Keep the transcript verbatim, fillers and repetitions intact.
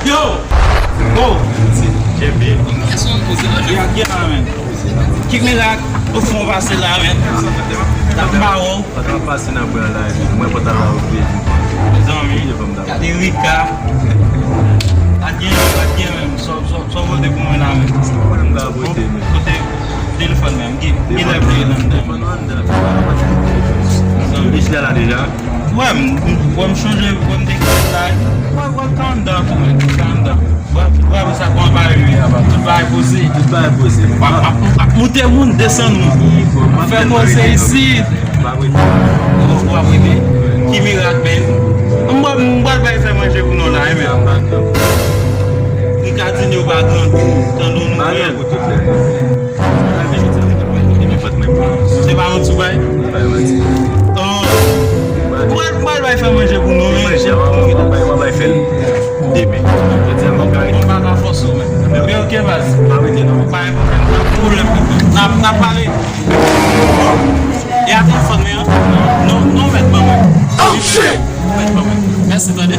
Yo! Go! Ki mirak ou fè w pase la, men? T ap ba w. Pata pase nan bran la, epi mwen pata la, ou vle di. Mezanmi, gade Rika. Pa t gen, pa t gen menm. Sa w, sa w, sa w pote pou mwen la, men? Sa w pote pou mwen la, men? Kote telefòn, men? Ki, ki lè pou ye nan men? Telefòn ou anndan. Mezanmi. Li chita la deja. Wè m, wè m chonje, wè m te kite la. Wè, wè, calm down tou, men. Calm down. Wè, wè, sa kòman bagay yo ye apa? Tout bagay posib. Tout bagay posib. W ap, w ap, w ap moute moun, desann moun. Fè koze isit. W ap rete. W ap rete. Ki mirak, men. M pral, m pral bay fè manje pou nou la, wi, men. Li ka di nou pa gran tou, tande nou. Se pa yon ti bay. Oh. Mwen, mwen bay fè manje pou nou, men. Manje, mwen bay, mwen bay fè l. Depi. Mwen pa ka fòse w, men. Men ok, baz. Pa rete, non. Pa gen pwoblèm. N ap, n ap pale. E a telefòn mwen an? Non, non, mèt ban mwen. Oh, shit! Mèt ban mwen. Mèsi, tande.